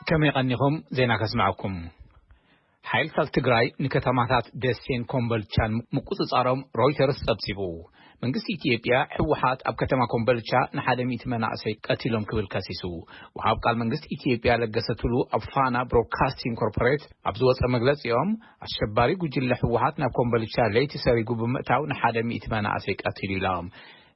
ከመይ ቀኒኹም? ዜና ከስምዐኩም። ሓይልታት ትግራይ ንከተማታት ደሴን ኮምቦልቻን ምቁጽጻሮም ሮይተርስ ጸብጺቡ። መንግስቲ ኢትዮጵያ፣ ህወሓት ኣብ ከተማ ኮምቦልቻ ንሓደ ሚእቲ መናእሰይ ቀቲሎም ክብል ከሲሱ። ወሃብ ቃል መንግስቲ ኢትዮጵያ ለገሰ ቱሉ ኣብ ፋና ብሮድካስቲንግ ኮርፖሬት ኣብ ዝወጸ መግለጺኦም፣ ኣሸባሪ ጉጅለ ህወሓት ናብ ኮምቦልቻ ለይቲ ሰሪጉ ብምእታው ንሓደ ሚእቲ መናእሰይ ቀቲሉ ኢሎም።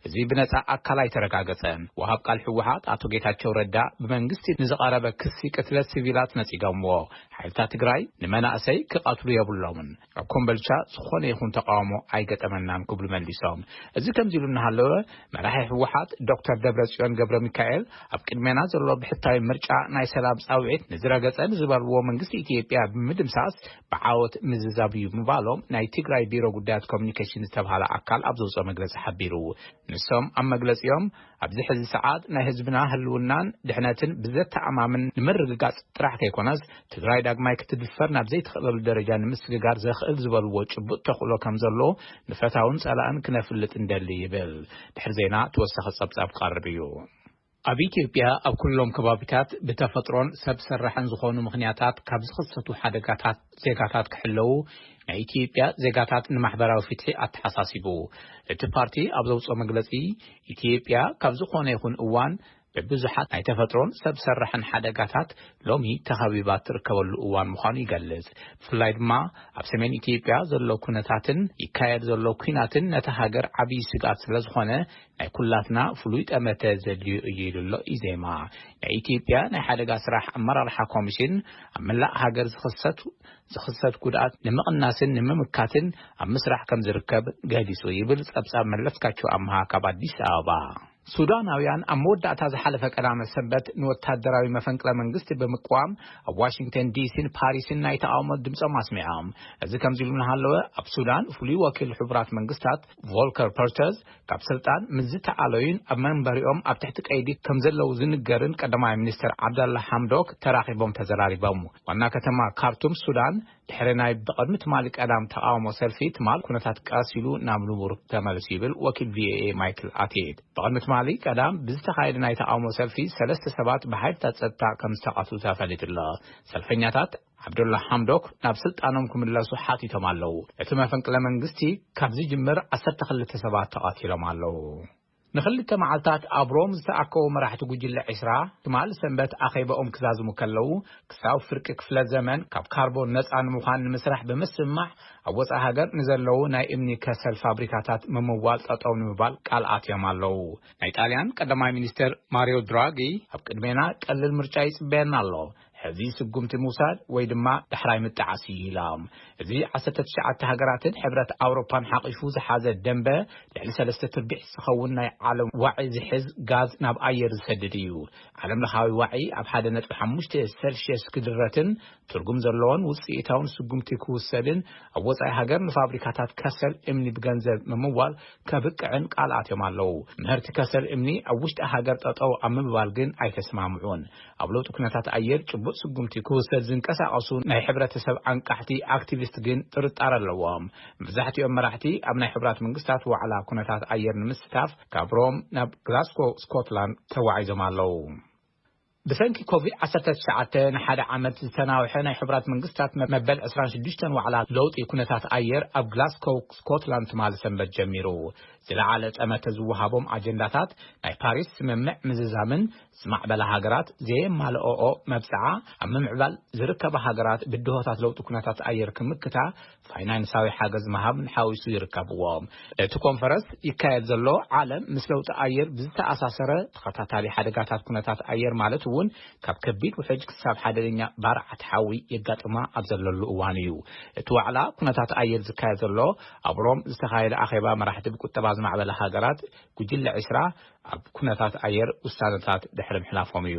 እዚ ብነጻ ኣካል ኣይተረጋገጸን። ወሃብ ቃል ህወሓት ኣቶ ጌታቸው ረዳ ብመንግስቲ ንዝቐረበ ክሲ ቅትለት ሲቪላት ነጺጎምዎ። ሓይልታት ትግራይ ንመናእሰይ ክቐትሉ የብሎምን። ኣብ ኮምቦልቻ ዝኾነ ይኹን ተቃውሞ ኣይገጠመናን ክብሉ መሊሶም። እዚ ከምዚ ኢሉ እናሃለወ፣ መራሒ ህወሓት ዶክተር ደብረጽዮን ገብረ ሚካኤል ኣብ ቅድሜና ዘሎ ብሕታዊ ምርጫ ናይ ሰላም ጻውዒት ንዝረገጸ ንዝበልዎ መንግስቲ ኢትዮጵያ ብምድምሳስ ብዓወት ምዝዛብ እዩ ምባሎም ናይ ትግራይ ቢሮ ጉዳያት ኮሚኒኬሽን ዝተባሃለ ኣካል ኣብ ዘውፅኦ መግለፂ ሓቢሩ። ንሶም ኣብ መግለፂኦም፣ ኣብዚ ሕዚ ሰዓት ናይ ህዝብና ህልውናን ድሕነትን ብዘተኣማምን ንምርግጋፅ ጥራሕ ከይኮነስ፣ ትግራይ ዳግማይ ክትድፈር ናብ ዘይትኽእለሉ ደረጃ ንምስግጋር ዘኽእል ዝበልዎ ጭቡጥ ተኽእሎ ከም ዘሎ ንፈታውን ጸላእን ክነፍልጥ እንደሊ ይብል። ድሕሪ ዜና ተወሳኺ ጸብጻብ ክቐርብ እዩ። ኣብ ኢትዮጵያ ኣብ ኩሎም ከባቢታት ብተፈጥሮን ሰብ ሰራሕን ዝኾኑ ምኽንያታት ካብ ዝኽሰቱ ሓደጋታት ዜጋታት ክሕለዉ ናይ ኢትዮጵያ ዜጋታት ንማሕበራዊ ፍትሒ ኣተሓሳሲቡ። እቲ ፓርቲ ኣብ ዘውፅኦ መግለፂ፣ ኢትዮጵያ ካብ ዝኾነ ይኹን እዋን ብብዙሓት ናይ ተፈጥሮን ሰብ ሰራሕን ሓደጋታት ሎሚ ተኸቢባ ትርከበሉ እዋን ምዃኑ ይገልጽ። ብፍላይ ድማ ኣብ ሰሜን ኢትዮጵያ ዘሎ ኩነታትን ይካየድ ዘሎ ኲናትን ነታ ሃገር ዓብዪ ስግኣት ስለ ዝኾነ፣ ናይ ኩላትና ፍሉይ ጠመተ ዘድልዮ እዩ ኢሉ ኣሎ ኢዜማ። ናይ ኢትዮጵያ ናይ ሓደጋ ስራሕ ኣመራርሓ ኮሚሽን፣ ኣብ መላእ ሃገር ዝኽሰት፣ ዝኽሰት ጉድኣት ንምቕናስን ንምምካትን ኣብ ምስራሕ ከም ዝርከብ ገሊጹ ይብል ጸብጻብ መለስካቸው ኣምሃ ካብ ኣዲስ ኣበባ። ሱዳናውያን ኣብ መወዳእታ ዝሓለፈ ቀዳመ ሰንበት ንወታደራዊ መፈንቅለ መንግስቲ ብምቅዋም ኣብ ዋሽንግተን ዲሲን ፓሪስን ናይ ተቃውሞ ድምጾም ኣስሚዖም። እዚ ከምዚ ኢሉ እናሃለወ፣ ኣብ ሱዳን ፍሉይ ወኪል ሕቡራት መንግስታት ቮልከር ፐርተዝ ካብ ስልጣን ምስ ዝተኣለዩን ኣብ መንበሪኦም ኣብ ትሕቲ ቀይዲ ከም ዘለዉ ዝንገርን ቀዳማይ ሚኒስትር ዓብዳላ ሓምዶክ ተራኺቦም ተዘራሪቦም። ዋና ከተማ ካርቱም ሱዳን ድሕሪ ናይ ብቕድሚ ትማሊ ቀዳም ተቓውሞ ሰልፊ፣ ትማል ኩነታት ቀስ ኢሉ ናብ ንቡር ተመልሱ ይብል ወኪል ቪኦኤ ማይክል ኣቴት። ብቕድሚ ትማሊ ቀዳም ብዝተኻየደ ናይ ተቓውሞ ሰልፊ ሰለስተ ሰባት ብሓይልታት ጸጥታ ከም ዝተቐትሉ ተፈሊጡ ኣሎ። ሰልፈኛታት ዓብዱላ ሓምዶክ ናብ ስልጣኖም ክምለሱ ሓቲቶም ኣለዉ። እቲ መፈንቅለ መንግስቲ ካብ ዝጅምር ዓሰርተ ክልተ ሰባት ተቐቲሎም ኣለዉ። ንኽልተ መዓልታት ኣብ ሮም ዝተኣከቡ መራሕቲ ጉጅለ ዒስራ፣ ትማል ሰንበት ኣኼባኦም ክዛዝሙ ከለዉ፣ ክሳብ ፍርቂ ክፍለ ዘመን ካብ ካርቦን ነጻ ንምዃን ንምስራሕ ብምስምማዕ፣ ኣብ ወጻኢ ሃገር ንዘለዉ ናይ እምኒ ከሰል ፋብሪካታት ምምዋል ጠጠው ንምባል ቃል ኣትዮም ኣለዉ። ናይ ጣልያን ቀዳማይ ሚኒስትር ማሪዮ ድራጊ፣ ኣብ ቅድሜና ቀልል ምርጫ ይጽበየና ኣሎ። ሕዚ ስጉምቲ ምውሳድ ወይ ድማ ዳሕራይ ምጥዓስ እዩ ኢሎም። እዚ ዓሰርተ ትሽዓተ ሃገራትን ሕብረት ኣውሮፓን ሓቒፉ ዝሓዘ ደንበ፣ ልዕሊ ሰለስተ ትርቢሕ ዝኸውን ናይ ዓለም ዋዒ ዝሕዝ ጋዝ ናብ ኣየር ዝሰድድ እዩ። ዓለም ለኻዊ ዋዒ ኣብ ሓደ ነጥቢ ሓሙሽተ ሴልሽየስ ክድረትን ትርጉም ዘለዎን ውፅኢታውን ስጉምቲ ክውሰድን፣ ኣብ ወፃኢ ሃገር ንፋብሪካታት ከሰል እምኒ ብገንዘብ ምምዋል ከብቅዕን ቃል ኣትዮም ኣለዉ። ምህርቲ ከሰል እምኒ ኣብ ውሽጢ ሃገር ጠጠው ኣብ ምባል ግን ኣይተስማምዑን። ኣብ ለውጢ ኩነታት ኣየር ጭቡጥ ስጉምቲ ክውሰድ ዝንቀሳቐሱ ናይ ሕብረተሰብ ዓንቃሕቲ ኣክቲቪስት ግን ጥርጣረ ኣለዎም። መብዛሕትኦም መራሕቲ ኣብ ናይ ሕቡራት መንግስታት ዋዕላ ኩነታት ኣየር ንምስታፍ ካብ ሮም ናብ ግላስኮ ስኮትላንድ ተዋዒዞም ኣለዉ። ብሰንኪ ኮቪድ ዓሰርተ ትሽዓተ ንሓደ ዓመት ዝተናውሐ ናይ ሕቡራት መንግስታት መበል ዕስራን ሽዱሽተን ዋዕላ ለውጢ ኩነታት ኣየር ኣብ ግላስኮ ስኮትላንድ ትማሊ ሰንበት ጀሚሩ። ዝለዓለ ጠመተ ዝወሃቦም ኣጀንዳታት ናይ ፓሪስ ስምምዕ ምዝዛምን ዝማዕበላ ሃገራት ዘየማልኦኦ መብጽዓ ኣብ ምምዕባል ዝርከባ ሃገራት ብድሆታት ለውጢ ኩነታት ኣየር ክምክታ ፋይናንሳዊ ሓገዝ ምሃብ ሓዊሱ ይርከብዎም። እቲ ኮንፈረንስ ይካየድ ዘሎ ዓለም ምስ ለውጢ ኣየር ብዝተኣሳሰረ ተኸታታሊ ሓደጋታት ኩነታት ኣየር ማለት እውን ካብ ከቢድ ውሕጅ ክሳብ ሓደገኛ ባርዓት ሓዊ የጋጥማ ኣብ ዘለሉ እዋን እዩ። እቲ ዋዕላ ኩነታት ኣየር ዝካየድ ዘሎ ኣብ ሮም ዝተኻየደ ኣኼባ መራሕቲ ብቁጠባ ዝማዕበለ ሃገራት ጉጅለ ዒስራ ኣብ ኩነታት ኣየር ውሳነታት ድሕሪ ምሕላፎም እዩ።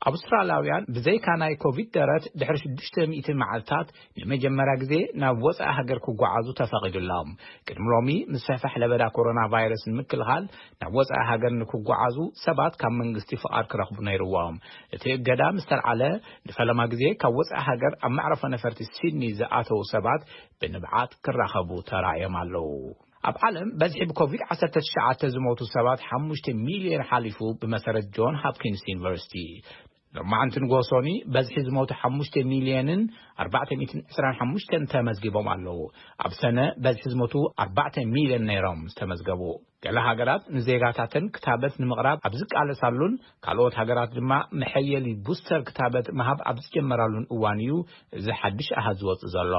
ኣውስትራልያውያን ብዘይካ ናይ ኮቪድ ደረት ድሕሪ ሽዱሽተ ሚእቲ መዓልታት ንመጀመርያ ግዜ ናብ ወጻኢ ሃገር ክጓዓዙ ተፈቒዱሎም። ቅድሚ ሎሚ ምስፍሕፋሕ ለበዳ ኮሮና ቫይረስ ንምክልኻል ናብ ወጻኢ ሃገር ንክጓዓዙ ሰባት ካብ መንግስቲ ፍቓድ ክረኽቡ ነይርዎም። እቲ እገዳ ምስ ተልዓለ ንፈለማ ግዜ ካብ ወጻኢ ሃገር ኣብ መዕረፎ ነፈርቲ ሲድኒ ዝኣተዉ ሰባት ብንብዓት ክራኸቡ ተራእዮም ኣለዉ። ኣብ ዓለም በዝሒ ብኮቪድ ዓሰርተ ትሽዓተ ዝሞቱ ሰባት ሓሙሽተ ሚልዮን ሓሊፉ፣ ብመሰረት ጆን ሆፕኪንስ ዩኒቨርሲቲ። ሎማዓንቲ ንጎ ሶኒ በዝሒ ዝሞቱ ሓሙሽተ ሚልዮንን ኣርባዕተ ሚእትን ዕስራን ሓሙሽተን ተመዝጊቦም ኣለዉ። ኣብ ሰነ በዝሒ ዝሞቱ ኣርባዕተ ሚልዮን ነይሮም ዝተመዝገቡ። ገለ ሃገራት ንዜጋታተን ክታበት ንምቕራብ ኣብ ዝቃለሳሉን ካልኦት ሃገራት ድማ መሐየሊ ቡስተር ክታበት ምሃብ ኣብ ዝጀመራሉን እዋን እዩ እዚ ሓድሽ ኣሃዝ ዝወጽእ ዘሎ።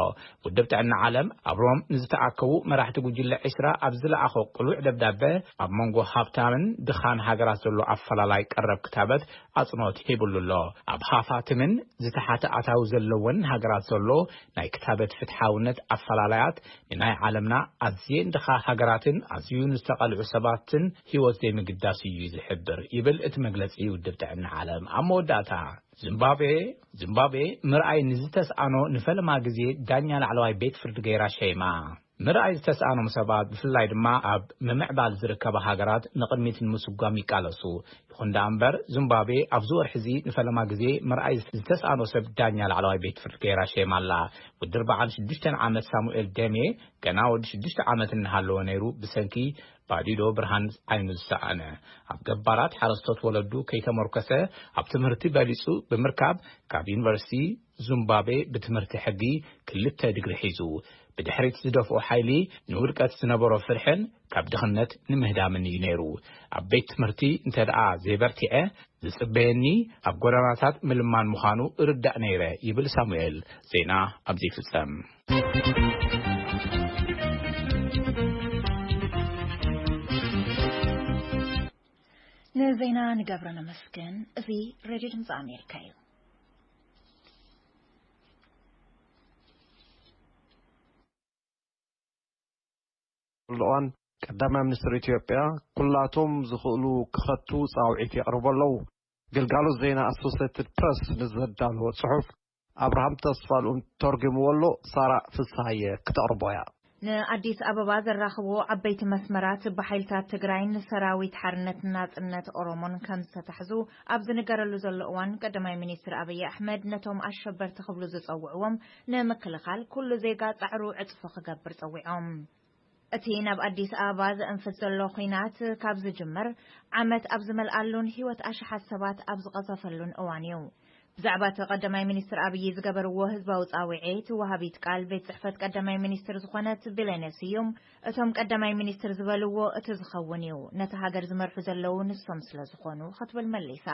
ውድብ ጥዕና ዓለም ኣብ ሮም ንዝተኣከቡ መራሕቲ ጉጅለ ዕስራ ኣብ ዝለኣኾ ቅሉዕ ደብዳበ፣ ኣብ መንጎ ሃብታምን ድኻን ሃገራት ዘሎ ኣፈላላይ ቀረብ ክታበት ኣጽንኦት ሂብሉ ኣሎ። ኣብ ሃፋትምን ዝተሓተ ኣታዊ ዘለወን ሃገራት ዘሎ ናይ ክታበት ፍትሓውነት ኣፈላላያት ንናይ ዓለምና ኣዝየን ድኻ ሃገራትን ኣዝዩ ንዝተቓልዑ ሰባትን ህይወት ዘይምግዳስ እዩ ዝሕብር ይብል እቲ መግለጺ ውድብ ጥዕና ዓለም። ኣብ መወዳእታ ዚምባብዌ፣ ዚምባብዌ ምርኣይ ንዝተስኣኖ ንፈለማ ግዜ ዳኛ ላዕለዋይ ቤት ፍርዲ ገይራ ሸይማ። ምርኣይ ዝተስኣኖም ሰባት ብፍላይ ድማ ኣብ ምምዕባል ዝርከባ ሃገራት ንቕድሚት ንምስጓም ይቃለሱ። ይኹን ደኣ እምበር ዚምባብዌ ኣብዚ ወርሒ እዚ ንፈለማ ግዜ ምርኣይ ዝተስኣኖ ሰብ ዳኛ ላዕለዋይ ቤት ፍርዲ ገይራ ሸይማ ኣላ። ወዲ ኣርባዓን ሽዱሽተን ዓመት ሳሙኤል ደሜ ገና ወዲ ሽዱሽተ ዓመት እናሃለወ ነይሩ ብሰንኪ ባዲዶ ብርሃን ዓይኑ ዝሰኣነ። ኣብ ገባራት ሓረስቶት ወለዱ ከይተመርኮሰ ኣብ ትምህርቲ በሊጹ ብምርካብ ካብ ዩኒቨርሲቲ ዙምባቤ ብትምህርቲ ሕጊ ክልተ ዲግሪ ሒዙ። ብድሕሪት ዝደፍኦ ሓይሊ ንውድቀት ዝነበሮ ፍርሕን ካብ ድኽነት ንምህዳምን እዩ ነይሩ። ኣብ ቤት ትምህርቲ እንተ ደኣ ዘይበርቲዐ ዝጽበየኒ ኣብ ጎደናታት ምልማን ምዃኑ እርዳእ ነይረ ይብል ሳሙኤል። ዜና ኣብዚ ይፍጸም። ንዜና ንገብረ ነመስገን። እዚ ሬድዮ ድምፂ ኣሜሪካ እዩ። እዋን ቀዳማይ ሚኒስትር ኢትዮጵያ ኩላቶም ዝኽእሉ ክኸቱ ጻውዒት የቕርቡ ኣለዉ። ግልጋሎት ዜና ኣሶሴትድ ፕረስ ንዘዳለዎ ጽሑፍ ኣብርሃም ተስፋልኡም ተርጉምዎ ኣሎ። ሳራ ፍስሃየ ክተቕርቦ እያ። ንኣዲስ ኣበባ ዘራኽቡ ዓበይቲ መስመራት ብሓይልታት ትግራይን ሰራዊት ሓርነት ናጽነት ኦሮሞን ከም ዝተታሕዙ ኣብ ዝንገረሉ ዘሎ እዋን፣ ቀዳማይ ሚኒስትር ኣብይ ኣሕመድ ነቶም ኣሸበርቲ ክብሉ ዝጸውዕዎም ንምክልኻል ኩሉ ዜጋ ጻዕሩ ዕጽፉ ክገብር ጸዊዖም። እቲ ናብ ኣዲስ ኣበባ ዘእንፍት ዘሎ ኲናት ካብ ዝጅመር ዓመት ኣብ ዝመልኣሉን ህይወት ኣሽሓት ሰባት ኣብ ዝቐዘፈሉን እዋን እዩ። ብዛዕባ እቲ ቀዳማይ ሚኒስትር ኣብይ ዝገበርዎ ህዝባዊ ጻውዒት፣ ወሃቢት ቃል ቤት ጽሕፈት ቀዳማይ ሚኒስትር ዝኾነት ቢሌኔ ስዩም፣ እቶም ቀዳማይ ሚኒስትር ዝበልዎ እቲ ዝኸውን እዩ፣ ነቲ ሃገር ዝመርሑ ዘለዉ ንሶም ስለ ዝኾኑ ክትብል መሊሳ።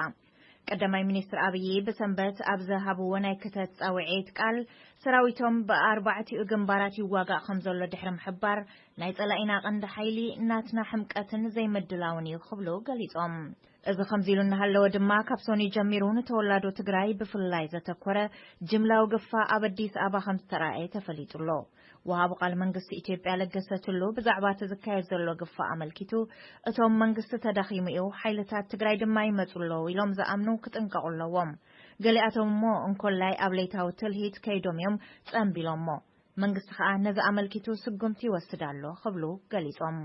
ቀዳማይ ሚኒስትር ኣብይ ብሰንበት ኣብ ዝሃብዎ ናይ ክተት ጻውዒት ቃል፣ ሰራዊቶም ብኣርባዕቲኡ ግንባራት ይዋጋእ ከም ዘሎ ድሕሪ ምሕባር፣ ናይ ጸላኢና ቀንዲ ሓይሊ ናትና ሕምቀትን ዘይምድላውን እዩ ክብሉ ገሊጾም። እዚ ከምዚ ኢሉ እናሃለወ ድማ፣ ካብ ሶኒ ጀሚሩ ንተወላዶ ትግራይ ብፍላይ ዘተኮረ ጅምላዊ ግፋ ኣብ ኣዲስ ኣበባ ከም ዝተራእየ ተፈሊጡ ኣሎ። ወሃቢ ቃል መንግስቲ ኢትዮጵያ ለገሰ ቱሉ ብዛዕባ እቲ ዝካየድ ዘሎ ግፋ ኣመልኪቱ፣ እቶም መንግስቲ ተዳኺሙ እዩ፣ ሓይልታት ትግራይ ድማ ይመጹ ኣለዉ ኢሎም ዝኣምኑ ክጥንቀቑ ኣለዎም። ገሊኣቶም እሞ እንኮላይ ኣብ ለይታዊ ትልሂት ከይዶም እዮም ጸንቢሎሞ። መንግስቲ ከኣ ነዚ ኣመልኪቱ ስጉምቲ ይወስድ ኣሎ ክብሉ ገሊጾም።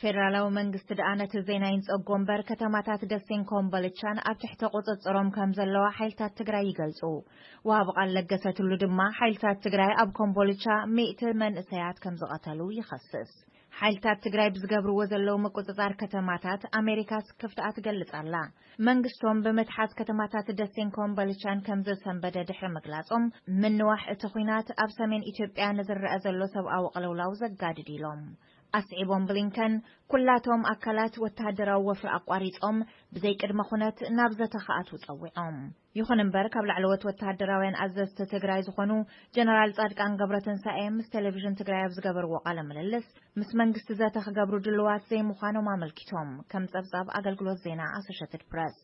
ፌደራላዊ መንግስቲ ደኣ ነቲ ዜና ይንጸጎ እምበር፣ ከተማታት ደሴን ኮምቦልቻን ኣብ ትሕቲ ቁጽጽሮም ከም ዘለዋ ሓይልታት ትግራይ ይገልጹ። ወሃቢ ቃል ለገሰ ቱሉ ድማ፣ ሓይልታት ትግራይ ኣብ ኮምቦልቻ ሚእቲ መንእሰያት ከም ዝቐተሉ ይኸስስ። ሓይልታት ትግራይ ብዝገብርዎ ዘለዉ ምቁጽጻር ከተማታት፣ ኣሜሪካ ስክፍትኣ ትገልጽ ኣላ። መንግስቶም ብምትሓዝ ከተማታት ደሴን ኮምቦልቻን ከም ዘሰንበደ ድሕሪ ምግላጾም፣ ምንዋሕ እቲ ኲናት ኣብ ሰሜን ኢትዮጵያ ንዝረኣ ዘሎ ሰብኣዊ ቅልውላው ዘጋድድ ኢሎም። ኣስዒቦም ብሊንከን፣ ኩላቶም ኣካላት ወተሃደራዊ ወፍሪ ኣቋሪጾም ብዘይ ቅድመ ኩነት ናብ ዘተ ክኣትዉ ጸዊዖም። ይኹን እምበር፣ ካብ ላዕለዎት ወተሃደራውያን ኣዘዝቲ ትግራይ ዝኾኑ ጀነራል ጻድቃን ገብረትንሳኤ ምስ ቴሌቪዥን ትግራይ ኣብ ዝገበርዎ ቃለ ምልልስ፣ ምስ መንግስቲ ዘተ ክገብሩ ድልዋት ዘይምዃኖም ኣመልኪቶም፣ ከም ጸብጻብ ኣገልግሎት ዜና ኣሶሼትድ ፕረስ።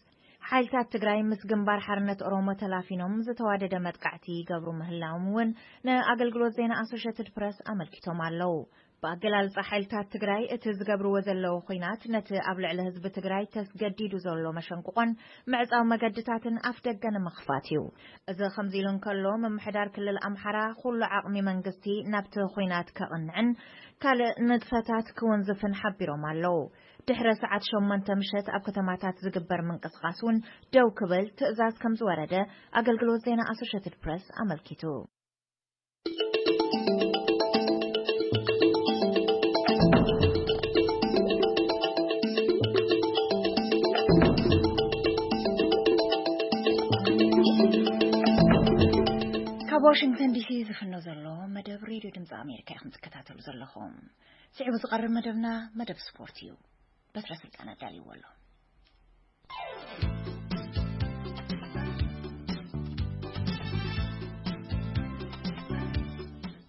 ሓይልታት ትግራይ ምስ ግንባር ሓርነት ኦሮሞ ተላፊኖም ዝተዋደደ መጥቃዕቲ ይገብሩ ምህላዎም እውን ንኣገልግሎት ዜና ኣሶሼትድ ፕረስ ኣመልኪቶም ኣለዉ። ብኣገላልጻ ሓይልታት ትግራይ፣ እቲ ዝገብርዎ ዘለዉ ኹናት ነቲ ኣብ ልዕሊ ህዝቢ ትግራይ ተስገዲዱ ዘሎ መሸንቁቖን ምዕጻው መገድታትን ኣፍደገ ንምኽፋት እዩ። እዚ ከምዚ ኢሉ እንከሎ፣ ምምሕዳር ክልል ኣምሓራ ኩሉ ዓቕሚ መንግስቲ ናብቲ ኹናት ከቕንዕን ካልእ ንጥፈታት ክውንዝፍን ሓቢሮም ኣለዉ። ድሕረ ሰዓት ሸሞንተ ምሸት ኣብ ከተማታት ዝግበር ምንቅስቓስ እውን ደው ክብል ትእዛዝ ከም ዝወረደ ኣገልግሎት ዜና ኣሶሼትድ ፕረስ ኣመልኪቱ። ዋሽንግተን ዲሲ ዝፍኖ ዘሎ መደብ ሬድዮ ድምፂ ኣሜሪካ ኢኹም ትከታተሉ ዘለኹም። ስዒቡ ዝቐርብ መደብና መደብ ስፖርት እዩ። በትረ ስልጣን ኣዳልይዎ ኣሎ።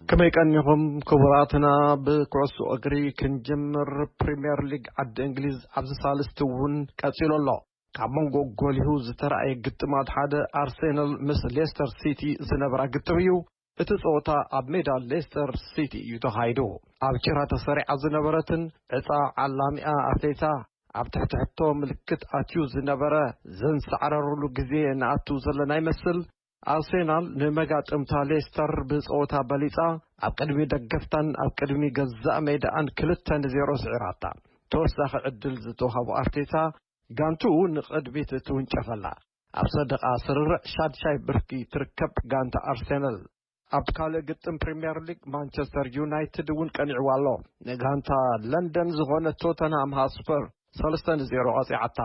ከመይ ቀኒኹም ክቡራትና? ብኩዕሶ እግሪ ክንጅምር። ፕሪምየር ሊግ ዓዲ እንግሊዝ ኣብዚ ሳልስቲ እውን ቀጺሉ ኣሎ። ካብ መንጎ ጎሊሁ ዝተራእየ ግጥማት ሓደ ኣርሴናል ምስ ሌስተር ሲቲ ዝነበራ ግጥም እዩ። እቲ ጸወታ ኣብ ሜዳ ሌስተር ሲቲ እዩ ተኻይዱ። ኣብ ጭራ ተሰሪዓ ዝነበረትን ዕጻ ዓላሚኣ ኣርቴታ ኣብ ትሕቲ ሕቶ ምልክት ኣትዩ ዝነበረ ዘንሰዕረሩሉ ግዜ ንኣቱ ዘለና ይመስል። ኣርሴናል ንመጋጥምታ ሌስተር ብጸወታ በሊጻ ኣብ ቅድሚ ደገፍታን ኣብ ቅድሚ ገዛእ ሜዳኣን ክልተ ንዜሮ ስዒራታ። ተወሳኺ ዕድል ዝተዋህቦ ኣርቴታ ጋንትኡ ንቕድሚት ትውንጨፈላ። ኣብ ሰደቓ ስርርዕ ሻድሻይ ብርኪ ትርከብ ጋንታ ኣርሴናል። ኣብ ካልእ ግጥም ፕሪምየር ሊግ ማንቸስተር ዩናይትድ እውን ቀኒዕዋ ኣሎ። ንጋንታ ለንደን ዝኾነ ቶተንሃም ሃስፐር ሰለስተ ንዜሮ ቀጺዓታ።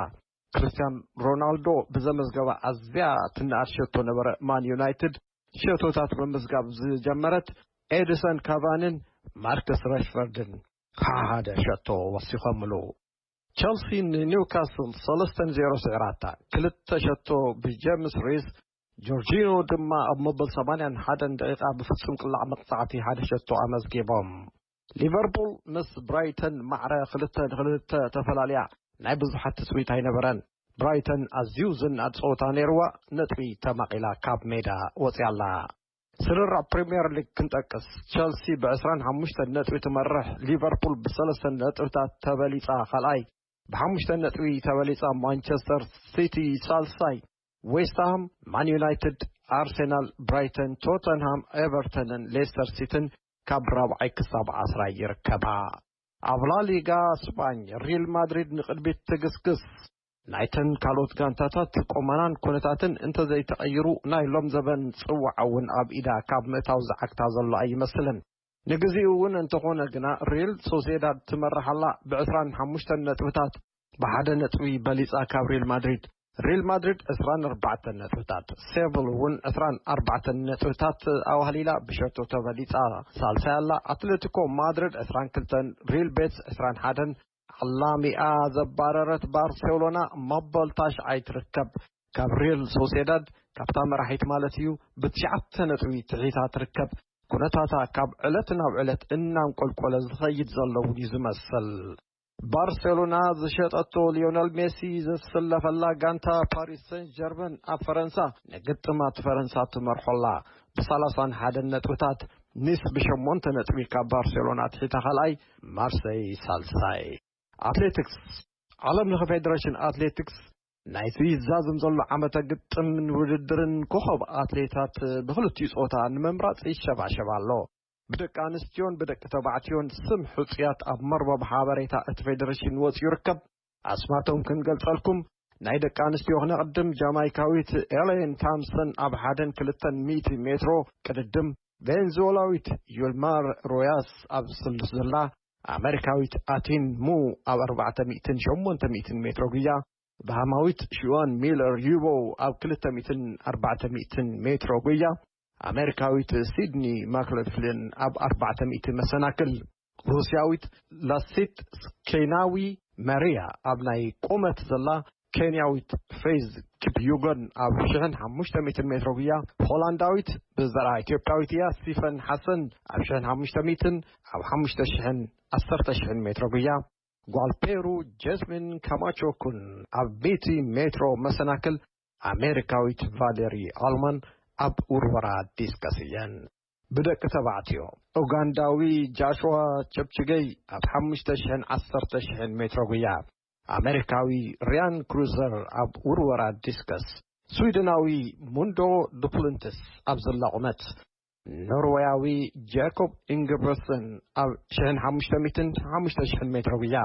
ክርስቲያን ሮናልዶ ብዘመዝገባ ኣዝያ ትነኣድ ሸቶ ነበረ ማን ዩናይትድ ሸቶታት ምምዝጋብ ዝጀመረት ኤድሰን ካቫንን ማርከስ ረሽፈርድን ሓደ ሸቶ ወሲኾምሉ። ቸልሲ ንኒውካስል ሰለስተ ንዜሮ ስዒራታ። ክልተ ሸቶ ብጀምስ ሪስ፣ ጆርጂኖ ድማ ኣብ መበል ሰማንያን ሓደን ደቂቃ ብፍጹም ቅላዕ መቕጻዕቲ ሓደ ሸቶ ኣመዝጊቦም። ሊቨርፑል ምስ ብራይተን ማዕረ ክልተ ንክልተ ተፈላልያ ናይ ብዙሓት ትጽቢት ኣይነበረን። ብራይተን ኣዝዩ ዝንኣድ ጸወታ ነይርዋ፣ ነጥቢ ተማቒላ ካብ ሜዳ ወጽያ ኣላ። ስርርዕ ፕሪምየር ሊግ ክንጠቅስ፣ ቸልሲ ብ ዕስራን ሓሙሽተን ነጥቢ ትመርሕ፣ ሊቨርፑል ብሰለስተ ነጥብታት ተበሊጻ ካልኣይ፣ ብሓሙሽተ ነጥቢ ተበሊጻ ማንቸስተር ሲቲ ሳልሳይ፣ ዌስትሃም፣ ማን ዩናይትድ፣ ኣርሴናል፣ ብራይተን፣ ቶተንሃም፣ ኤቨርተንን ሌስተር ሲቲን ካብ ራብዓይ ክሳብ ዓስራይ ይርከባ። ኣብ ላሊጋ ስፓኝ ሪል ማድሪድ ንቕድሚት ትግስግስ። ናይተን ካልኦት ጋንታታት ቁመናን ኩነታትን እንተዘይተቐይሩ ናይ ሎም ዘበን ጽዋዕ እውን ኣብ ኢዳ ካብ ምእታው ዝዓግታ ዘሎ ኣይመስልን። ንግዚኡ እውን እንተኾነ ግና ሪል ሶሴዳድ ትመርሓላ ብ ዕስራን ሓሙሽተን ነጥብታት ብሓደ ነጥቢ በሊጻ ካብ ሪል ማድሪድ። ሪል ማድሪድ ዕስራን ኣርባዕተን ነጥብታት፣ ሴቪል እውን ዕስራን ኣርባዕተን ነጥብታት ኣዋህሊላ ብሸቶ ተበሊጻ ሳልሳይ ኣላ። ኣትሌቲኮ ማድሪድ ዕስራን ክልተን፣ ሪል ቤትስ ዕስራን ሓደን፣ ዓላሚኣ ዘባረረት ባርሴሎና መበል ታሽዓይ ትርከብ። ካብ ሪል ሶሴዳድ፣ ካብታ መራሒት ማለት እዩ፣ ብትሽዓተ ነጥቢ ትሒታ ትርከብ። ኩነታታ ካብ ዕለት ናብ ዕለት እናንቆልቆለ ዝኸይድ ዘሎ እውን እዩ ዝመስል። ባርሴሎና ዝሸጠቶ ሊዮነል ሜሲ ዘሰለፈላ ጋንታ ፓሪስ ሰን ጀርመን ኣብ ፈረንሳ ንግጥማት ፈረንሳ ትመርሖላ። ብሰላሳን ሓደን ነጥብታት፣ ኒስ ብሸሞንተ ነጥቢ ካብ ባርሴሎና ትሒታ ካልኣይ፣ ማርሰይ ሳልሳይ። ኣትሌቲክስ። ዓለም ለኸ ፌደሬሽን ኣትሌቲክስ ናይቲ ይዛዝም ዘሎ ዓመተ ግጥምን ውድድርን ኮኸብ ኣትሌታት ብክልቲኡ ጾታ ንምምራጽ ይሸባሸብ ኣሎ። ብደቂ ኣንስትዮን ብደቂ ተባዕትዮን ስም ሕጹያት ኣብ መርበብ ሓበሬታ እቲ ፌደሬሽን ወጺኡ ይርከብ። ኣስማቶም ክንገልጸልኩም፣ ናይ ደቂ ኣንስትዮ ክነቕድም፣ ጃማይካዊት ኤሌን ታምሰን ኣብ ሓደን ክልተን ሚእቲ ሜትሮ ቅድድም፣ ቬንዙዌላዊት ዩልማር ሮያስ ኣብ ስሉስ ዝላ፣ ኣመሪካዊት ኣቲን ሙ ኣብ ኣርባዕተ ሚእትን ሸሞንተ ሚእትን ሜትሮ ጉያ፣ ባሃማዊት ሽዋን ሚለር ዩቦ ኣብ ክልተ ሚእትን ኣርባዕተ ሚእትን ሜትሮ ጉያ፣ ኣመሪካዊት ሲድኒ ማክሎፍሊን ኣብ ኣርባዕተ ሚእቲ መሰናክል፣ ሩስያዊት ላሲት ኬናዊ መሪያ ኣብ ናይ ቁመት ዘላ፣ ኬንያዊት ፌዝ ኪፕዩጎን ኣብ ሽሕን ሓሙሽተ ሚእትን ሜትሮ ጉያ፣ ሆላንዳዊት ብዘርኣ ኢትዮጵያዊት እያ፣ ሲፈን ሓሰን ኣብ ሽሕን ሓሙሽተ ሚእትን፣ ኣብ ሓሙሽተ ሽሕን ዓሰርተ ሽሕን ሜትሮ ጉያ፣ ጓል ፔሩ ጀስሚን ካማቾኩን ኣብ ሚእቲ ሜትሮ መሰናክል፣ ኣሜሪካዊት ቫሌሪ ኣልማን ኣብ ውርወራ ዲስከስ እየን። ብደቂ ተባዕትዮ፣ ኡጋንዳዊ ጃሽዋ ቸፕችገይ ኣብ ሓሙሽተ ሽሕን ዓሰርተ ሽሕን ሜትሮ ጉያ፣ ኣሜሪካዊ ሪያን ክሩዘር ኣብ ውርወራ ዲስከስ፣ ስዊድናዊ ሙንዶ ዱፕሉንትስ ኣብ ዝላ ቁመት፣ ኖርወያዊ ጃኮብ ኢንግብርሰን ኣብ ሽሕን ሓሙሽተ ሚእትን ሓሙሽተ ሽሕን ሜትሮ ጉያ፣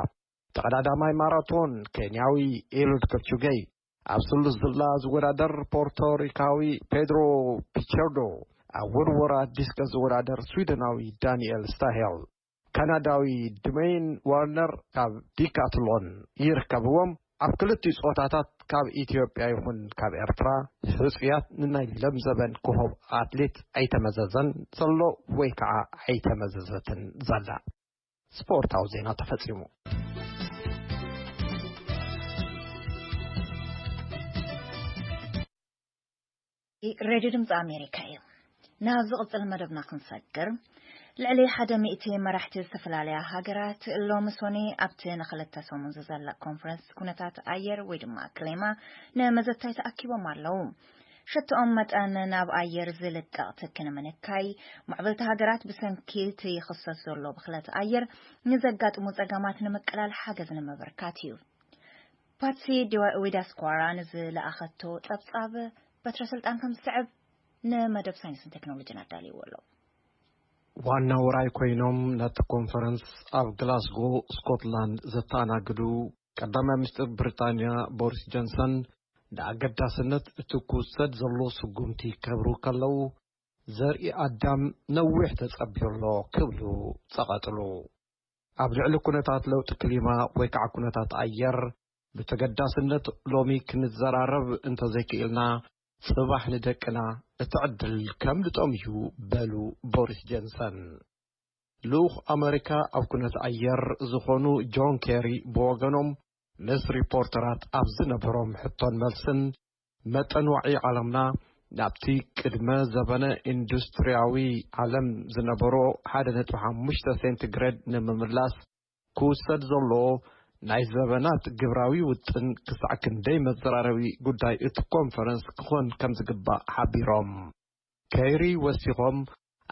ተቐዳዳማይ ማራቶን ኬንያዊ ኤሉድ ከፕቹገይ ኣብ ስሉስ ዝላ ዝወዳደር ፖርቶሪካዊ ፔድሮ ፒቸርዶ፣ ኣብ ውርወራ ዲስከስ ዝወዳደር ስዊደናዊ ዳንኤል ስታሄል፣ ካናዳዊ ድሜን ዋርነር ካብ ዲካትሎን ይርከብዎም። ኣብ ክልቲኡ ጾታታት ካብ ኢትዮጵያ ይኹን ካብ ኤርትራ ሕጹያት ንናይ ለምዘበን ኮኸብ ኣትሌት ኣይተመዘዘን ዘሎ ወይ ከዓ ኣይተመዘዘትን ዘላ። ስፖርታዊ ዜና ተፈጺሙ። ሬድዮ ድምፂ ኣሜሪካ እዩ። ናብ ዝቕፅል መደብና ክንሰግር፣ ልዕሊ ሓደ ሚእቲ መራሕቲ ዝተፈላለያ ሃገራት ሎሚ ሶኒ ኣብቲ ንክልተ ሰሙን ዝዘለቕ ኮንፈረንስ ኩነታት ኣየር ወይ ድማ ክሌማ ንመዘታይ ተኣኪቦም ኣለዉ። ሸትኦም መጠን ናብ ኣየር ዝልቀቕ ትኪ ንምንካይ፣ ማዕበልቲ ሃገራት ብሰንኪ እቲ ይኽሰት ዘሎ ብኽለት ኣየር ንዘጋጥሙ ጸገማት ንምቅላል ሓገዝ ንምብርካት እዩ። ፓትሲ ዲዋ-፣ ዊዳስኳራ ንዝለኣኸቶ ጸብጻብ በትረ ስልጣን ከም ዝስዕብ ንመደብ ሳይንስን ቴክኖሎጂን ኣዳልይዎ ኣሎ። ዋና ውራይ ኮይኖም ነቲ ኮንፈረንስ ኣብ ግላስጎ ስኮትላንድ ዘተኣናግዱ ቀዳማይ ሚኒስትር ብሪጣንያ ቦሪስ ጆንሰን ንኣገዳስነት እቲ ክውሰድ ዘሎ ስጉምቲ ከብሩ ከለዉ፣ ዘርኢ ኣዳም ነዊሕ ተጸብዮ ኣሎ ክብሉ ጸቐጥሉ። ኣብ ልዕሊ ኩነታት ለውጢ ክሊማ ወይ ከዓ ኩነታት ኣየር ብተገዳስነት ሎሚ ክንዘራረብ እንተዘይክኢልና፣ ጽባሕ ንደቅና እቲ ዕድል ከም ልጦም እዩ፣ በሉ ቦሪስ ጆንሰን። ልኡኽ ኣመሪካ ኣብ ኩነት ኣየር ዝኾኑ ጆን ኬሪ ብወገኖም፣ ምስ ሪፖርተራት ኣብ ዝነበሮም ሕቶን መልስን፣ መጠን ዋዒ ዓለምና ናብቲ ቅድመ ዘበነ ኢንዱስትሪያዊ ዓለም ዝነበሮ ሓደ ነጥቢ ሓሙሽተ ሴንቲግሬድ ንምምላስ ክውሰድ ዘሎ ናይ ዘበናት ግብራዊ ውጥን ክሳዕ ክንደይ መዘራረቢ ጉዳይ እቲ ኮንፈረንስ ክኾን ከም ዝግባእ ሓቢሮም። ኬሪ ወሲኾም፣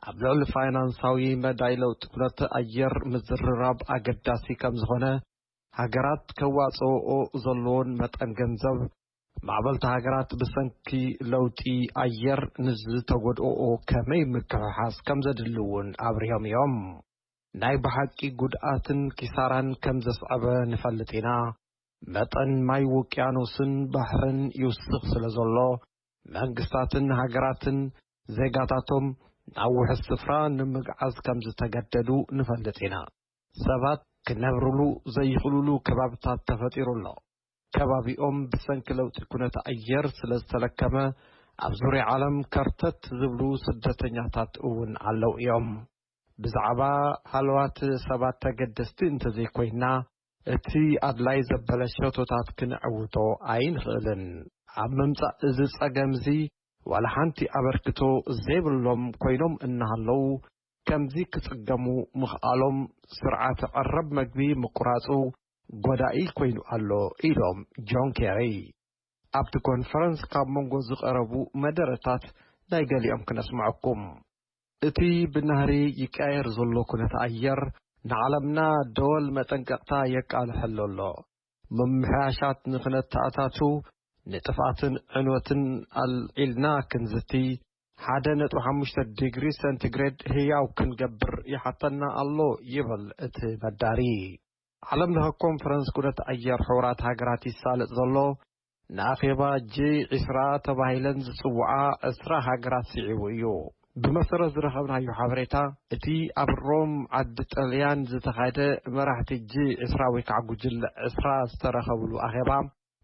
ኣብ ልዕሊ ፋይናንሳዊ መዳይ ለውጢ ኩነተ ኣየር ምዝርራብ ኣገዳሲ ከም ዝኾነ፣ ሃገራት ከዋጽኦኦ ዘለዎን መጠን ገንዘብ፣ ማዕበልቲ ሃገራት ብሰንኪ ለውጢ ኣየር ንዝተጎድኦኦ ከመይ ምክሕሓስ ከም ዘድሊ እውን ኣብሪሆም እዮም። ናይ ብሓቂ ጉድኣትን ኪሳራን ከም ዘስዐበ ንፈልጥ ኢና። መጠን ማይ ውቅያኖስን ባሕርን ይውስኽ ስለ ዘሎ፣ መንግስታትን ሃገራትን ዜጋታቶም ናብ ውሑስ ስፍራ ንምግዓዝ ከም ዝተገደዱ ንፈልጥ ኢና። ሰባት ክነብርሉ ዘይኽእሉሉ ከባብታት ተፈጢሩ ኣሎ። ከባቢኦም ብሰንኪ ለውጢ ኩነተ ኣየር ስለ ዝተለከመ፣ ኣብ ዙርያ ዓለም ከርተት ዝብሉ ስደተኛታት እውን ኣለዉ እዮም። ብዛዕባ ሃለዋት ሰባት ተገደስቲ እንተዘይኮይና፣ እቲ ኣድላይ ዘበለ ሸቶታት ክንዕውቶ ኣይንኽእልን። ኣብ ምምጻእ እዚ ጸገም እዚ ዋላ ሓንቲ ኣበርክቶ ዘይብሎም ኮይኖም እናሃለዉ፣ ከምዚ ክጽገሙ ምኽኣሎም ስርዓተ ቀረብ መግቢ ምቁራጹ ጎዳኢ ኮይኑ ኣሎ ኢሎም ጆን ኬሪ። ኣብቲ ኮንፈረንስ ካብ መንጎ ዝቐረቡ መደረታት ናይ ገሊኦም ክነስምዐኩም። እቲ ብናህሪ ይቀያየር ዘሎ ኩነተ ኣየር ንዓለምና ደወል መጠንቀቕታ የቃልሐሉ ኣሎ። ምምሕያሻት ንኽነተኣታቱ ንጥፍኣትን ዕንወትን ኣልዒልና ክንዝቲ ሓደ ነጥቢ ሓሙሽተ ዲግሪ ሴንቲግሬድ ህያው ክንገብር ይሓተና ኣሎ ይብል እቲ በዳሪ። ዓለም ለኸ ኮንፈረንስ ኩነት ኣየር ሕቡራት ሃገራት ይሳለጥ ዘሎ ንኣኼባ ጂ ዕስራ ተባሂለን ዝጽውዓ ዕስራ ሃገራት ስዒቡ እዩ። ብመሰረት ዝረኸብናዮ ሓበሬታ፣ እቲ ኣብ ሮም ዓዲ ጣልያን ዝተኻየደ መራሕቲ ጂ ዕስራ ወይ ከዓ ጉጅለ ዕስራ ዝተረኸብሉ ኣኼባ፣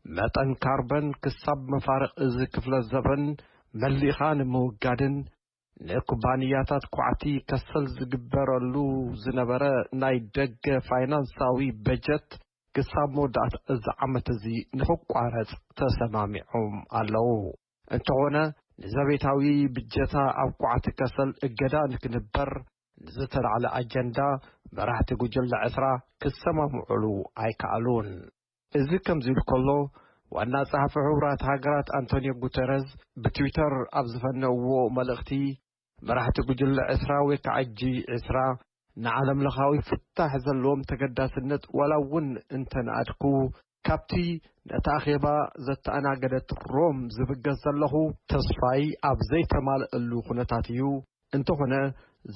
መጠን ካርበን ክሳብ መፋርቕ እዚ ክፍለ ዘበን መሊእኻ ንምውጋድን ንኩባንያታት ኳዕቲ ከሰል ዝግበረሉ ዝነበረ ናይ ደገ ፋይናንሳዊ በጀት ክሳብ መወዳእታ እዚ ዓመት እዚ ንኽቋረጽ ተሰማሚዖም ኣለዉ። እንተኾነ፣ ንዘቤታዊ ብጀታ ኣብ ኳዕቲ ከሰል እገዳ ንክንበር ንዝተላዕለ ኣጀንዳ መራሕቲ ጉጅለ ዕስራ ክሰማምዑሉ ኣይከኣሉን። እዚ ከምዚ ኢሉ ከሎ፣ ዋና ጸሓፊ ሕቡራት ሃገራት ኣንቶኒዮ ጉተረዝ ብትዊተር ኣብ ዝፈነውዎ መልእኽቲ፣ መራሕቲ ጉጅለ ዕስራ ወይ ከዓ ጂ ዕስራ ንዓለም ለኻዊ ፍታሕ ዘለዎም ተገዳስነት ዋላ እውን እንተነኣድኩ፣ ካብቲ ነቲ ኣኼባ ዘተኣናገደት ሮም ዝብገስ ዘለኹ ተስፋይ ኣብ ዘይተማልአሉ ኩነታት እዩ። እንተኾነ፣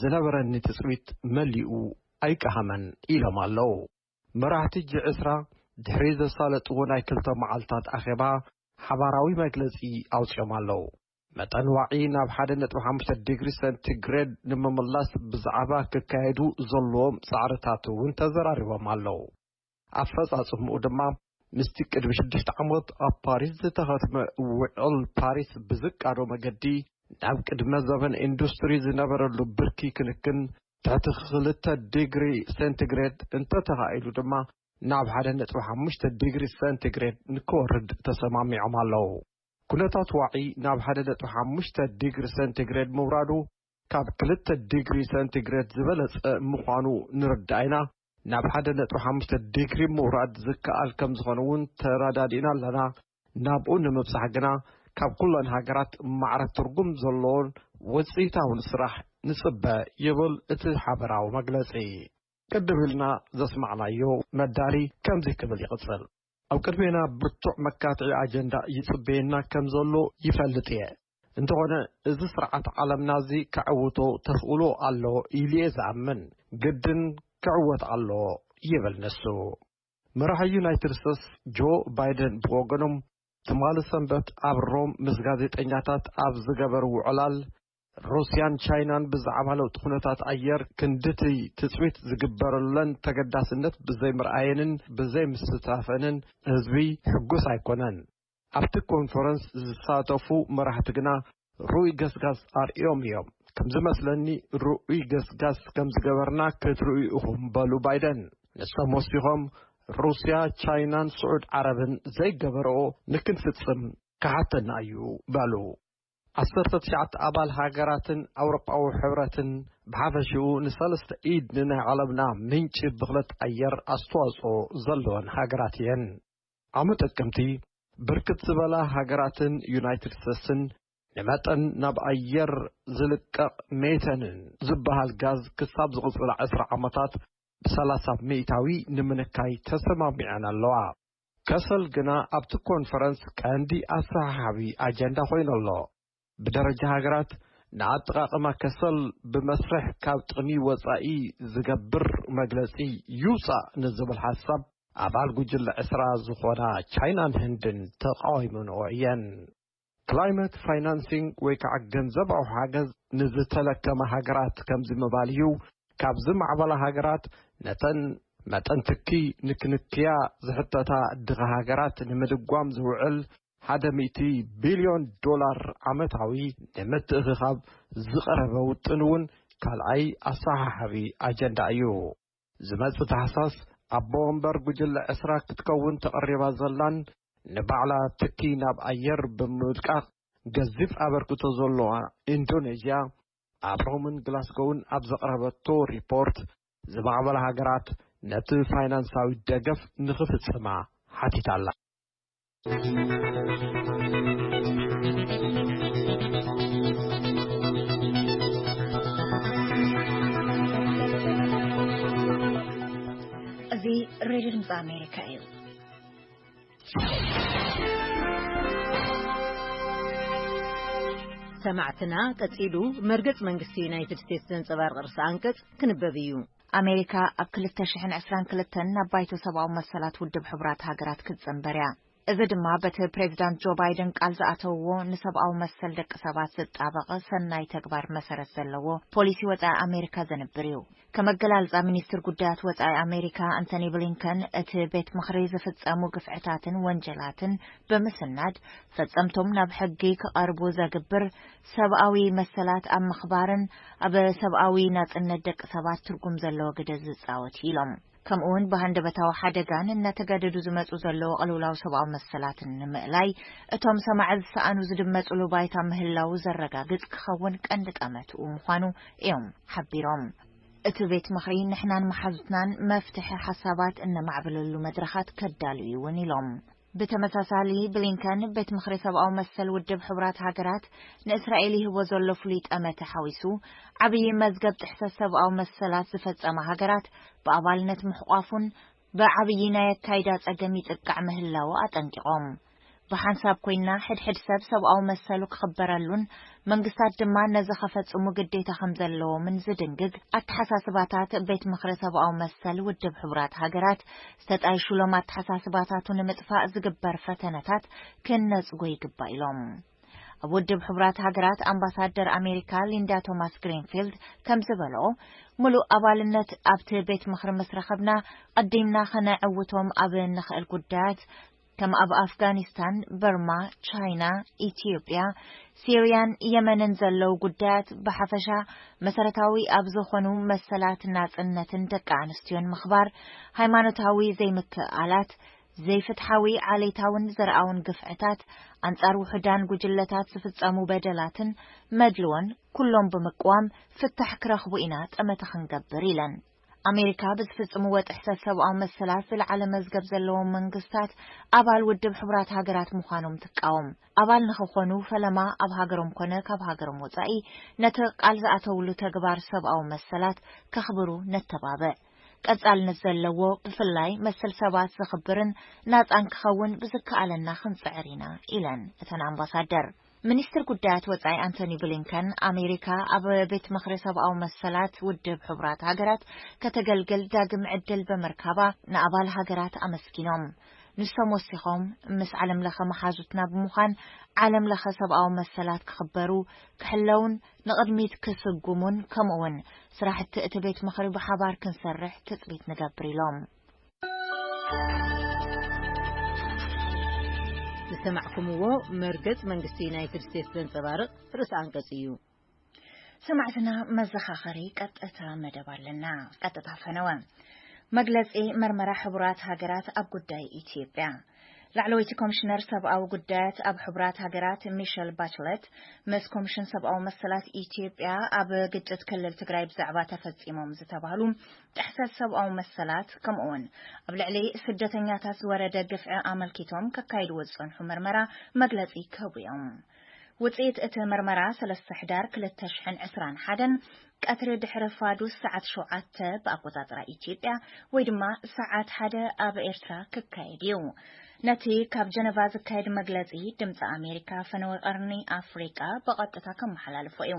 ዝነበረኒ ትጽቢት መሊኡ ኣይቀሃመን ኢሎም ኣለዉ። መራሕቲ ጂ ዕስራ ድሕሪ ዘሳለጥዎ ናይ ክልተ መዓልታት ኣኼባ ሓባራዊ መግለጺ ኣውጺኦም ኣለዉ። መጠን ዋዒ ናብ ሓደ ነጥቢ ሓሙሽተ ዲግሪ ሴንቲግሬድ ንምምላስ ብዛዕባ ክካየዱ ዘለዎም ጻዕርታት እውን ተዘራሪቦም ኣለዉ። ኣፈጻጽምኡ ድማ ምስቲ ቅድሚ ሽዱሽተ ዓመት ኣብ ፓሪስ ዝተኸትመ ውዕል ፓሪስ ብዝቃዶ መገዲ ናብ ቅድመ ዘበን ኢንዱስትሪ ዝነበረሉ ብርኪ ክንክን ትሕቲ ክልተ ዲግሪ ሴንቲግሬድ እንተተኻኢሉ ድማ ናብ ሓደ ነጥቢ ሓሙሽተ ዲግሪ ሴንቲግሬድ ንክወርድ ተሰማሚዖም ኣለዉ። ኩነታት ዋዒ ናብ ሓደ ነጥቢ ሓሙሽተ ዲግሪ ሴንቲግሬድ ምውራዱ ካብ ክልተ ዲግሪ ሴንቲግሬድ ዝበለጸ ምዃኑ ንርዳእ ኢና። ናብ ሓደ ነጥቢ ሓሙሽተ ዲግሪ ምውራድ ዝከኣል ከም ዝኾነ እውን ተረዳዲእና ኣለና። ናብኡ ንምብጻሕ ግና ካብ ኩለን ሃገራት ማዕረ ትርጉም ዘለዎን ውጽኢታውን ስራሕ ንጽበ ይብል እቲ ሓበራዊ መግለጺ። ቅድም ኢልና ዘስማዕናዮ መዳሪ ከምዚ ክብል ይቕጽል። ኣብ ቅድሜና ብርቱዕ መካትዒ ኣጀንዳ ይጽበየና ከም ዘሎ ይፈልጥ እየ። እንተኾነ እዚ ስርዓት ዓለምና እዚ ከዕውቶ ተኽእሎ ኣሎ ኢሉ እየ ዝኣምን። ግድን ክዕወት ኣለዎ ይብል ንሱ። መራሒ ዩናይትድ ስቴትስ ጆ ባይደን ብወገኖም ትማሊ ሰንበት ኣብ ሮም ምስ ጋዜጠኛታት ኣብ ዝገበርዎ ዕላል ሩስያን ቻይናን ብዛዕባ ለውጢ ኩነታት ኣየር ክንድቲ ትጽቢት ዝግበረለን ተገዳስነት ብዘይምርኣየንን ብዘይምስታፈንን ህዝቢ ሕጉስ ኣይኮነን። ኣብቲ ኮንፈረንስ ዝሳተፉ መራሕቲ ግና ርኡይ ገስጋስ ኣርእዮም እዮም። ከም ዝመስለኒ ርኡይ ገስጋስ ከም ዝገበርና ክትርእዩ ኢኹም በሉ ባይደን። ንሶም ወሲኾም ሩስያ፣ ቻይናን ስዑድ ዓረብን ዘይገበርኦ ንክንፍጽም ክሓተና እዩ በሉ። ዓሰርተ ትሽዓተ ኣባል ሃገራትን ኣውሮጳዊ ሕብረትን ብሓፈሽኡ ንሰለስተ ኢድ ንናይ ዓለምና ምንጪ ብኽለት ኣየር ኣስተዋጽኦ ዘለወን ሃገራት እየን። ዓመ ጥቅምቲ ብርክት ዝበላ ሃገራትን ዩናይትድ ስቴትስን ንመጠን ናብ ኣየር ዝልቀቕ ሜተንን ዝበሃል ጋዝ ክሳብ ዝቕጽላ ዕስራ ዓመታት ብሰላሳ ሚእታዊ ንምንካይ ተሰማሚዐን ኣለዋ። ከሰል ግና ኣብቲ ኮንፈረንስ ቀንዲ ኣሰሓሓቢ ኣጀንዳ ኮይኑ ኣሎ። ብደረጃ ሃገራት ንኣጠቓቕማ ከሰል ብመስርሕ ካብ ጥቕሚ ወጻኢ ዝገብር መግለጺ ይውጻእ ንዝብል ሓሳብ ኣባል ጉጅለ ዕስራ ዝኾና ቻይናን ህንድን ተቃዊመንኦ እየን። ክላይመት ፋይናንሲንግ ወይ ከዓ ገንዘባዊ ሓገዝ ንዝተለከመ ሃገራት ከምዚ ምባል እዩ። ካብ ዝማዕበላ ሃገራት ነተን መጠን ትኪ ንክንክያ ዝሕተታ ድኻ ሃገራት ንምድጓም ዝውዕል ሓደ ሚእቲ ቢልዮን ዶላር ዓመታዊ ንምትእኽኻብ ዝቐረበ ውጥን እውን ካልኣይ ኣሰሓሓቢ ኣጀንዳ እዩ። ዝመጽእ ታሕሳስ ኣቦ ወንበር ጉጅለ ዕስራ ክትከውን ተቐሪባ ዘላን ንባዕላ ትኪ ናብ ኣየር ብምልቃቕ ገዚፍ ኣበርክቶ ዘለዋ ኢንዶኔዥያ ኣብ ሮምን ግላስጎውን ኣብ ዘቕረበቶ ሪፖርት ዝማዕበላ ሃገራት ነቲ ፋይናንሳዊ ደገፍ ንኽፍጽማ ሓቲታ ኣላ። እዚ ሬድዮ ድምፂ ኣሜሪካ እዩ። ሰማዕትና፣ ቀጺሉ መርገጽ መንግስቲ ዩናይትድ ስቴትስ ዘንጸባርቕ ርእሰ ኣንቀጽ ክንበብ እዩ። ኣሜሪካ ኣብ ክልተ ሽሕን ዕስራን ክልተን ናብ ባይቶ ሰብኣዊ መሰላት ውድብ ሕቡራት ሃገራት ክትጽንበር እያ። እዚ ድማ በቲ ፕሬዚዳንት ጆ ባይደን ቃል ዝኣተውዎ ንሰብኣዊ መሰል ደቂ ሰባት ዝጣበቕ ሰናይ ተግባር መሰረት ዘለዎ ፖሊሲ ወጻኢ ኣሜሪካ ዘንብር እዩ። ከመገላልጻ ሚኒስትር ጉዳያት ወጻኢ ኣሜሪካ ኣንቶኒ ብሊንከን፣ እቲ ቤት ምኽሪ ዝፍጸሙ ግፍዕታትን ወንጀላትን ብምስናድ ፈጸምቶም ናብ ሕጊ ክቐርቡ ዘግብር ሰብኣዊ መሰላት ኣብ ምኽባርን ኣብ ሰብኣዊ ናጽነት ደቂ ሰባት ትርጉም ዘለዎ ግደ ዝጻወት እዩ ኢሎም። ከምኡውን ብሃንደበታዊ ሓደጋን እናተጋደዱ ዝመጹ ዘለዉ ቅልውላው ሰብኣዊ መሰላትን ንምእላይ እቶም ሰማዒ ዝሰኣኑ ዝድመጹሉ ባይታ ምህላው ዘረጋግጽ ክኸውን ቀንዲ ጠመትኡ ምዃኑ እዮም ሓቢሮም። እቲ ቤት ምኽሪ ንሕናን መሓዙትናን መፍትሒ ሓሳባት እነማዕብለሉ መድረኻት ከዳሉ እዩ እውን ኢሎም። ብተመሳሳሊ ብሊንከን ቤት ምኽሪ ሰብኣዊ መሰል ውድብ ሕቡራት ሃገራት ንእስራኤል ይህቦ ዘሎ ፍሉይ ጠመተ ሓዊሱ ዓብዪ መዝገብ ጥሕሰት ሰብኣዊ መሰላት ዝፈጸማ ሃገራት ብኣባልነት ምሕቋፉን ብዓብዪ ናይ ኣካይዳ ጸገም ይጥቃዕ ምህላዉ ኣጠንቂቖም። ብሓንሳብ ኮይና ሕድሕድ ሰብ ሰብኣዊ መሰሉ ክኽበረሉን መንግስታት ድማ ነዚ ከፈጽሙ ግዴታ ከም ዘለዎምን ዝድንግግ ኣተሓሳስባታት ቤት ምኽሪ ሰብኣዊ መሰል ውድብ ሕቡራት ሃገራት ዝተጣይሹሎም ኣተሓሳስባታቱ ንምጥፋእ ዝግበር ፈተነታት ክንነጽጎ ይግባእ ኢሎም። ኣብ ውድብ ሕቡራት ሃገራት ኣምባሳደር ኣሜሪካ ሊንዳ ቶማስ ግሪንፊልድ ከም ዝበሎ፣ ምሉእ ኣባልነት ኣብቲ ቤት ምኽሪ ምስ ረኸብና፣ ቀዲምና ከነዕውቶም ኣብ እንኽእል ጉዳያት፣ ከም ኣብ ኣፍጋኒስታን፣ በርማ፣ ቻይና፣ ኢትዮጵያ፣ ሲርያን የመንን ዘለዉ ጉዳያት ብሓፈሻ፣ መሰረታዊ ኣብ ዝኾኑ መሰላት ናጽነትን ደቂ ኣንስትዮን ምኽባር፣ ሃይማኖታዊ ዘይምክእኣላት፣ ዘይፍትሓዊ ዓሌታውን ዘርኣውን ግፍዕታት፣ ኣንጻር ውሑዳን ጉጅለታት ዝፍጸሙ በደላትን መድልዎን ኩሎም ብምቅዋም ፍታሕ ክረኽቡ ኢና ጠመተ ክንገብር ኢለን። ኣሜሪካ ብዝፍጽምዎ ጥሕሰት ሰብኣዊ መሰላት ዝለዓለ መዝገብ ዘለዎም መንግስታት ኣባል ውድብ ሕቡራት ሃገራት ምዃኖም ትቃወም። ኣባል ንኽኾኑ ፈለማ ኣብ ሃገሮም ኮነ ካብ ሃገሮም ወጻኢ ነቲ ቃል ዝኣተውሉ ተግባር ሰብኣዊ መሰላት ከኽብሩ ነተባብዕ። ቀጻልነት ዘለዎ፣ ብፍላይ መሰል ሰባት ዘኽብርን ናጻን ክኸውን ብዝከኣለና ክንጽዕር ኢና ኢለን እተን ኣምባሳደር። ሚኒስትር ጉዳያት ወጻኢ ኣንቶኒ ብሊንከን፣ ኣሜሪካ ኣብ ቤት ምኽሪ ሰብኣዊ መሰላት ውድብ ሕቡራት ሃገራት ከተገልግል ዳግም ዕድል ብምርካባ ንኣባል ሃገራት ኣመስጊኖም። ንሶም ወሲኾም፣ ምስ ዓለም ለኸ መሓዙትና ብምዃን ዓለም ለኸ ሰብኣዊ መሰላት ክኽበሩ፣ ክሕለውን ንቕድሚት ክስጉሙን፣ ከምኡውን ስራሕቲ እቲ ቤት ምኽሪ ብሓባር ክንሰርሕ ትጽቢት ንገብር ኢሎም። ዝሰማዕኩምዎ መርገጽ መንግስቲ ዩናይትድ ስቴትስ ዘንጸባርቕ ርእሰ ኣንቀጽ እዩ። ሰማዕትና፣ መዘኻኸሪ ቀጥታ መደብ ኣለና። ቀጥታ ፈነወ። መግለጺ መርመራ ሕቡራት ሃገራት ኣብ ጉዳይ ኢትዮጵያ። ላዕለወይቲ ኮሚሽነር ሰብኣዊ ጉዳያት ኣብ ሕቡራት ሃገራት ሚሸል ባችለት ምስ ኮሚሽን ሰብኣዊ መሰላት ኢትዮጵያ ኣብ ግጭት ክልል ትግራይ ብዛዕባ ተፈጺሞም ዝተባህሉ ጥሕሰት ሰብኣዊ መሰላት፣ ከምኡውን ኣብ ልዕሊ ስደተኛታት ዝወረደ ግፍዒ ኣመልኪቶም ከካይድዎ ዝጸንሑ መርመራ መግለጺ ክህቡ እዮም። ውጽኢት እቲ መርመራ ሰለስተ ሕዳር ክልተ ሽሕን ዕስራን ሓደን ቀትሪ ድሕሪ ፋዱስ ሰዓት ሸውዓተ ብኣቆጻጽራ ኢትዮጵያ ወይ ድማ ሰዓት ሓደ ኣብ ኤርትራ ክካየድ እዩ። ነቲ ካብ ጀነቫ ዝካየድ መግለጺ ድምጺ ኣሜሪካ ፈነወ ቀርኒ ኣፍሪቃ ብቐጥታ ከመሓላልፎ እዩ።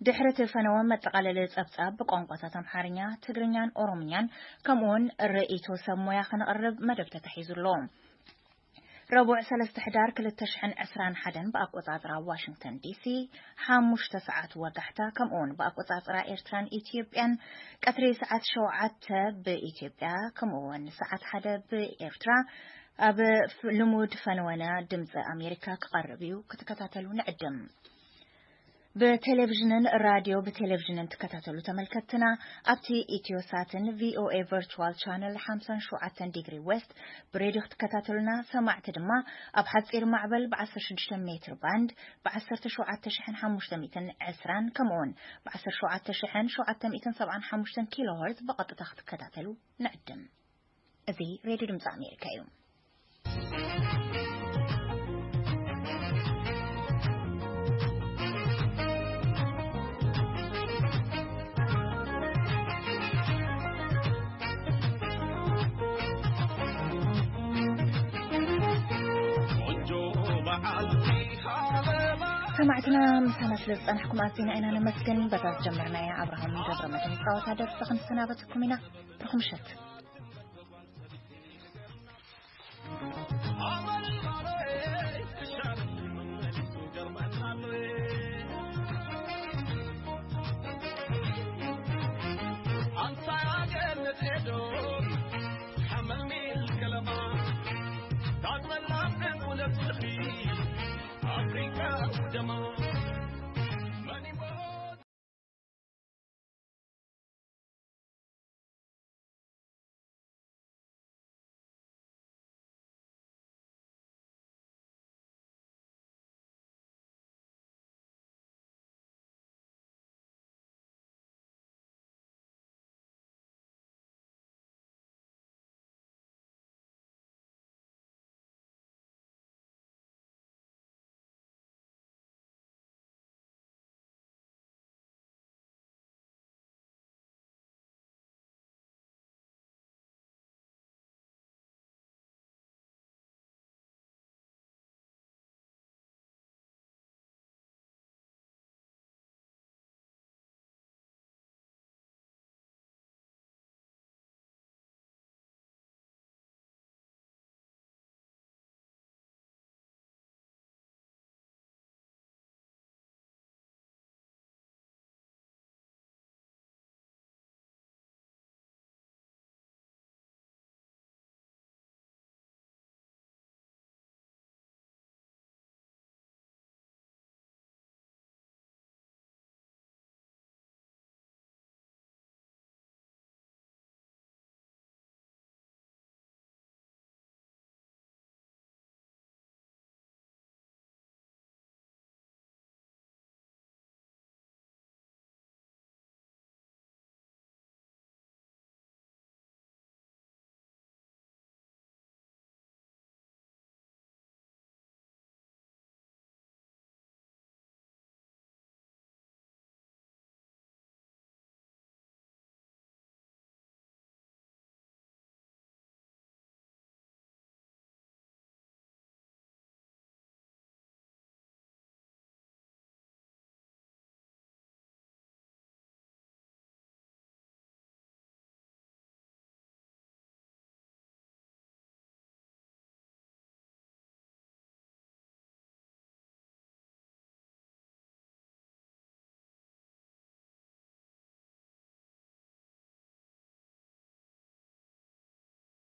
ድሕሪ እቲ ፈነወ መጠቓለሊ ጸብጻብ ብቋንቋታት ኣምሓርኛ፣ ትግርኛን ኦሮምኛን ከምኡውን ርእይቶ ሰብ ሞያ ከነቕርብ መደብ ተታሒዙ ኣሎ። ረቡዕ ሰለስተ ሕዳር ክልተ ሽሕን ዕስራን ሓደን ብኣቆጻጽራ ዋሽንግተን ዲሲ፣ ሓሙሽተ ሰዓት ወጋሕታ፣ ከምኡውን ብኣቆጻጽራ ኤርትራን ኢትዮጵያን ቀትሪ ሰዓት ሸውዓተ ብኢትዮጵያ፣ ከምኡውን ሰዓት ሓደ ብኤርትራ፣ ኣብ ልሙድ ፈነወና ድምጺ ኣሜሪካ ክቐርብ እዩ። ክትከታተሉ ንዕድም። ብቴሌቪዥንን ራድዮ ብቴሌቪዥንን ትከታተሉ ተመልከትና፣ ኣብቲ ኢትዮ ሳትን ቪኦኤ ቨርቹዋል ቻነል ሓምሳን ሸውዓተን ዲግሪ ዌስት ብሬድዮ ክትከታተሉና፣ ሰማዕቲ ድማ ኣብ ሓጺር ማዕበል ብ16 ሜትር ባንድ ብ17520፣ ከምኡውን ብ17775 ኪሎ ሄርዝ ብቐጥታ ክትከታተሉ ንዕድም። እዚ ሬድዮ ድምጺ ኣሜሪካ እዩ። ሰማዕትና፣ ምሳና ስለ ዝጸናሕኩም ኣዚና ኢና ነመስግን። በታ ዝጀመርናያ ኣብርሃም ገብረ መድህን ጸወታ ደርፊ ክንሰናበተኩም ኢና። ብሩኽ ምሸት።